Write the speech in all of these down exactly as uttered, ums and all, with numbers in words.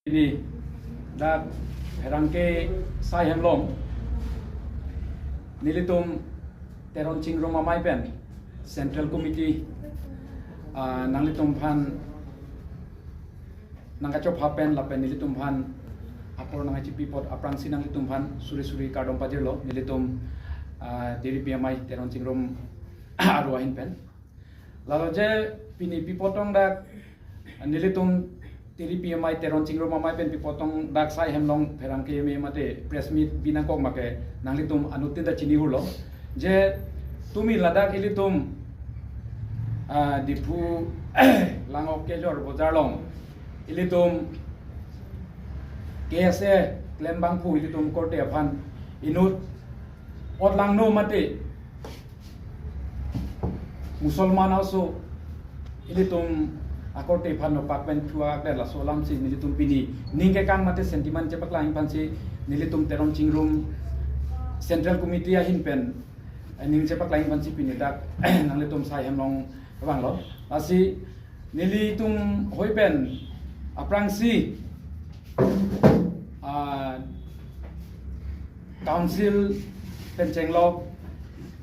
Pini dak pherangke sai hem along nelitum Teron Chingrum Amei pen Central Committee, ah, nanglitum aphan nangkachopha pen lapen nelitum aphan apor nangkachipi apot aphrangsi nanglitum aphan suri suri kardom pajirlo nelitum, ah, T D P amei Teron Chingrum aru ahin pen. Lalo je pini pi apot tong dak nelitum T D P amei Teron Chingrum Amei pen pi apot tong dak sai hem along pherangke me mate press meet binangkok make nanglitum anuttin ta chini hurlo. Je tumi ladak ilitum, ah, Diphu Langkejor Bojar along ilitum K S A klem abangphu ilitum korte aphan inut ot langno mate Musalman aso ilitum akorte aphan nopak pen thua akde laso alamsi nelitum pini ning kekang mate sentiment chepaklang aphansi nelitum Teron Chingrum Central Committee ahin pen, eh, ning chepaklang aphansi pini dak nanglitum sai hem along vanglo. Lasi nelitum hoi pen aphrangsi, ah, council pen chenglok,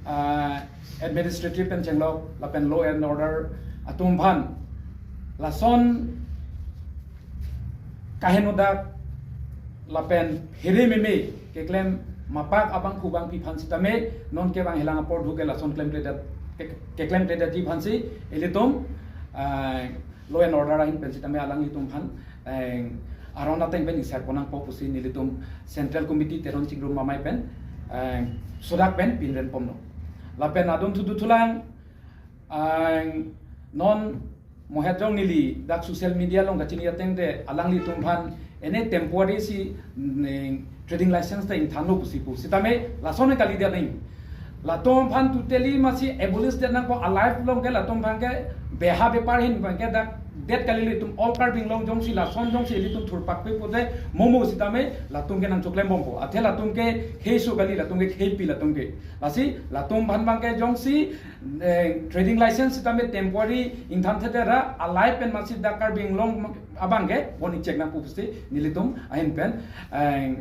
ah, administrative pen chenglok lapen law and order atum aphan lason kaheno dak lapen phere meme keklem mapak abangphu bangpi aphan sitame non kevang helang apor dhu ke lason klemkledet, ke, keklemkledetji aphansi ilitum, ah, law and order ahin pen sitame alanglitum aphan, eh, aron ateng pen isar ponangpo pusi nelitum Central Committee Teron Chingrum Amei pen, eh, sodak pen pinren ponlo. Lapen adunthu duthulang, ah, non mohet jong neli dak social media along kachini ateng te alanglitum aphan ene temporary si, mm, trading license ta ingthanlo pusi pu. Sitame lason kalidet nang. Latum aphan totally masi abolish det nangpo, alive along ke latum aphan ke beha bepar ahin aphan ke dak det kali, ilitum all Karbi Anglong jongsi lason jongsi ilitum thurpakpe pote momo sitame latum ke nangchoklem bompo. Athe latum ke kheiso kali, latum ke kheipi latum ke. Lasi latum aphan abang ke jongsi, eh, trading license sitame temporary ingthan thekthedetji ra alive pen masi dak Karbi Anglong abang ke boni check nangpo pusi nelitum ahin pen, eh,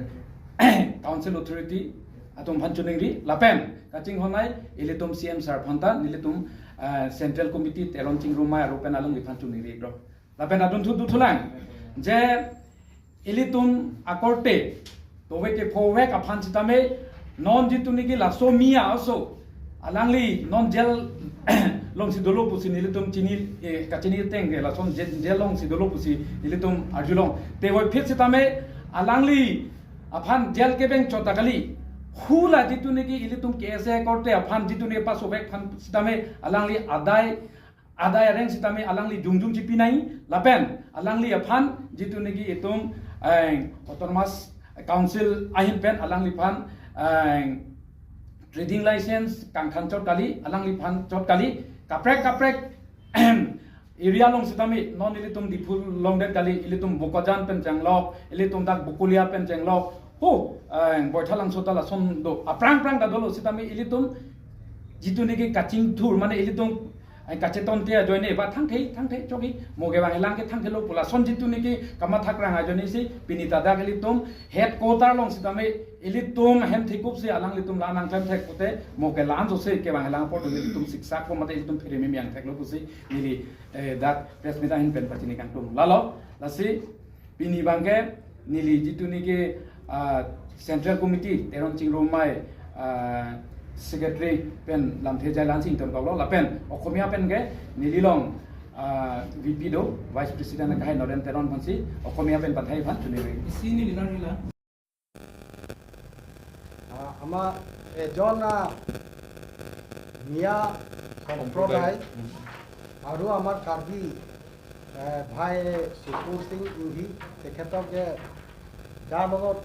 council authority atum aphan choningri lapen kachinghon ai ilitum C M sir aphan ta nelitum, eh, Central Committee Teron Chingrum Amei aru pen alangli aphan choningri lo. Lapen adunthu duthulang je ilitum akorte tovek kephovek aphan sitame non jitu niki laso Mia aso alangli non jail alongsi dolo pusi nelitum chini, eh, kachini ateng ke lason jail, jail alongsi dolo pusi nelitum arjulong. Te hoiphit sitame alangli aphan jail keveng chot ta kali. Hula jitu niki ilitum K S A korte aphan jitu niki pasovek aphan sitame alangli adai adai areng sitame alangli jongjong chipi nai lapen alangli aphan jitu niki itum, eh, Autonomous Council ahin pen alangliphan, eh, trading license kangthan chot kali, alangliphan chot kali, kaprek kaprek area along sitame non ilitum Diphu along det kali, ilitum Bokajan pen chenglok, ilitum dak Bokolia pen chenglok, ho, eh, Boithalangso ta lason do, aphrang phrang ta dolo sitame ilitum jitu niki kachingthur mane ilitum, eh, kachetonte ajoine ba thangthei thangthei chogi mo kevang helang ke thangthelo pu lason jitu niki kamathakrang ajoine si pini ta dak ilitum headquarter along sitame ilitum hem thikup si alanglitum la nangklem thek pute mo ke la-an so se kevang helang apor ilitum siksak po mate ilitum phere meme angtheklo pusi neli, eh, dak press meet ahin pen pachini kangtung. Lalo, lasi pini abang ke neli jitu niki, ah, Central Committee Teron Chingrum Amei, ah, Secretary pen lamthe jai la-ansi ingtonkoklo lapen Okhomia pen ke neli along, ah, V P do, Vice President akahai Noren Teron aphansi Okhomia pen pathai aphan choningri. Isi neli nang nila. Ah, ama ejon, ah, Miya সম্প্ৰদায় আৰু আমাৰ কাৰ্বি, eh, ভাই সুকুৰ সিং ইংহি, তেখেতক যে দা লগত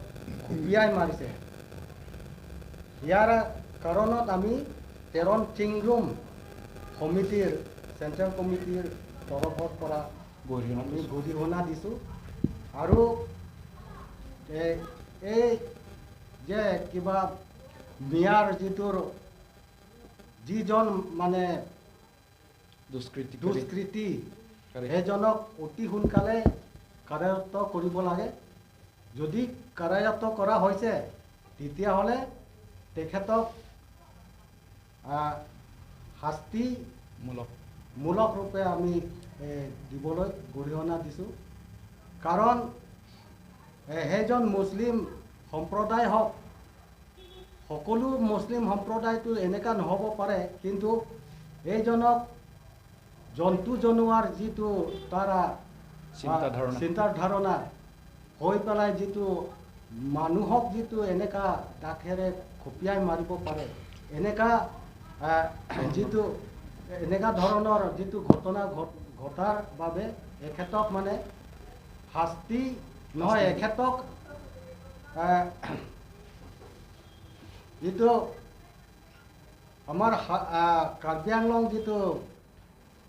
খুপিয়াই মাৰিছে। ইয়াৰ কাৰণত আমি তেৰণ চিংৰুম সমিতিৰ, চেণ্ট্ৰেল কমিটিৰ তৰফৰ পৰা গৰিহণা আমি দিছোঁ। গৰিহণা দিছোঁ। আৰু, এ, এই যে কিবা মিয়াৰ যিটোৰ যিজন মানে দুষ্কৃতিকাৰী। দুষ্কৃতি, কাৰী। সেইজনক অতি সোনকালে কাৰায়ত্ত কৰিব লাগে। যদি কাৰায়ত্ত কৰা হৈছে, তেতিয়াহ'লে তেখেতক, আহ, শাস্তি মূলক। মূলক ৰূপে আমি, এ, দিবলৈ গৰিহণা দিছোঁ। কাৰণ, এ, সেইজন মুছলিম সম্প্ৰদায় হওক, সকলো মুছলিম সম্প্ৰদায়টো এনেকা নহ'ব পাৰে, কিন্তু এইজনক জন্তু জানোৱাৰ যিটো তাৰ, আহ, চিন্তাধাৰণা। চিন্তাধাৰণা হৈ পেলাই যিটো মানুহক যিটো এনেকা দাঁতেৰে খুপিয়াই মাৰিব পাৰে, এনেকা, আহ, যিটো এনেকা ধৰণৰ যিটো ঘটনা ঘট-, ঘটাৰ বাবে এখেতক মানে শাস্তি নহয়, শাস্তি। এখেতক, আহ, যিটো আমাৰ হা-, আহ, কাৰ্বি আংলং যিটো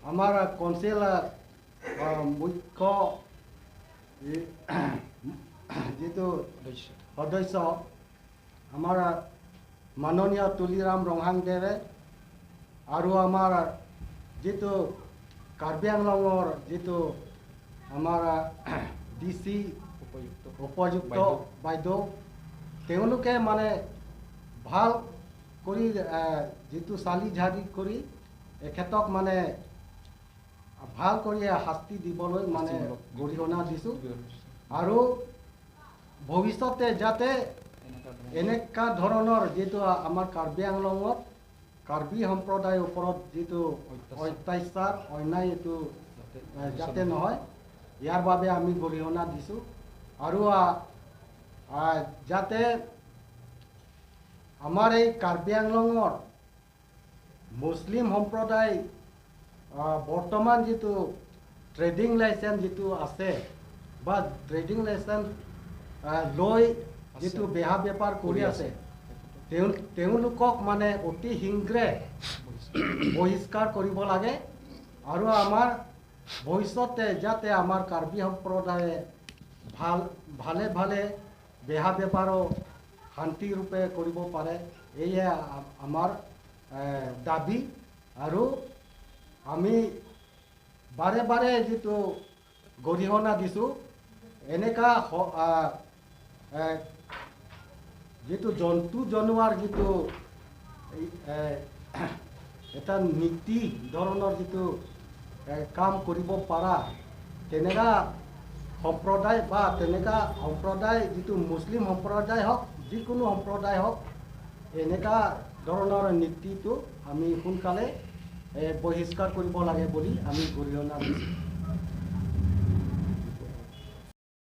আমাৰ কাউন্সিল, আহ, আহ, মুখ্য, ই-, যিটো সদস্য। সদস্য, আমাৰ, আহ, মাননীয় তুলিৰাম ৰংহাং দেৱে আৰু আমাৰ যিটো কাৰ্বি আংলঙৰ যিটো আমাৰ, আহ, ডি চি উপযুক্ত। উপযুক্ত বাইদেউ। বাইদেউ, তেওঁলোকে মানে ভাল কৰি, আহ, যিটো চালি জাৰি কৰি এখেতক মানে ভাল কৰি শাস্তি দিবলৈ মানে শাস্তিমূলক। গৰিহণা দিছোঁ। গৰিহণা দিছোঁ। আৰু ভৱিষ্যতে যাতে এনেকা ধৰণৰ। এনেকা ধৰণৰ যিটো আমাৰ কাৰ্বি আংলঙত কাৰ্বি সম্প্ৰদায়ৰ ওপৰত যিটো অত্যাচাৰ। অত্যাচাৰ, অন্যায় এইটো, যাতে এ, যাতে নহয়। নহয়, ইয়াৰ বাবে আমি গৰিহণা দিছোঁ। আৰু, আ, আ, যাতে আমাৰ এই কাৰ্বি আংলঙৰ মুছলিম সম্প্ৰদায়, আহ, বৰ্তমান যিটো ট্ৰেডিং লাইচেন্স যিটো আছে বা ট্ৰেডিং লাইচেন্স, আহ, লৈ যিটো আছে। বেহা বেপাৰ কৰি কৰি আছে, আছে। তেওঁ-, তেওঁলোকক মানে অতি শীঘ্ৰে বহিষ্কাৰ কৰিব লাগে। আৰু আমাৰ ভৱিষ্যতে যাতে আমাৰ কাৰ্বি সম্প্ৰদায়ে ভাল, ভালে ভালে বেহা বেপাৰো শান্তি ৰূপে কৰিব পাৰে, এয়ে আ-, আমাৰ, এ, দাবী। আৰু আমি বাৰে বাৰে যিটো গৰিহণা দিছোঁ, এনেকা হ-, আ, এ, যিটো জন্তু জানোৱাৰ যিটো, এ, এটা নীতি ধৰণৰ যিটো, এ, কাম কৰিব পৰা, তেনেকা সম্প্ৰদায় বা তেনেকা সম্প্ৰদায়, যিটো মুছলিম সম্প্ৰদায় হওক, যিকোনো সম্প্ৰদায় হওক, এনেকা ধৰণৰ নীতিটো আমি সোনকালে, এ, বহিষ্কাৰ কৰিব লাগে বুলি আমি গৰিহণা দিছোঁ।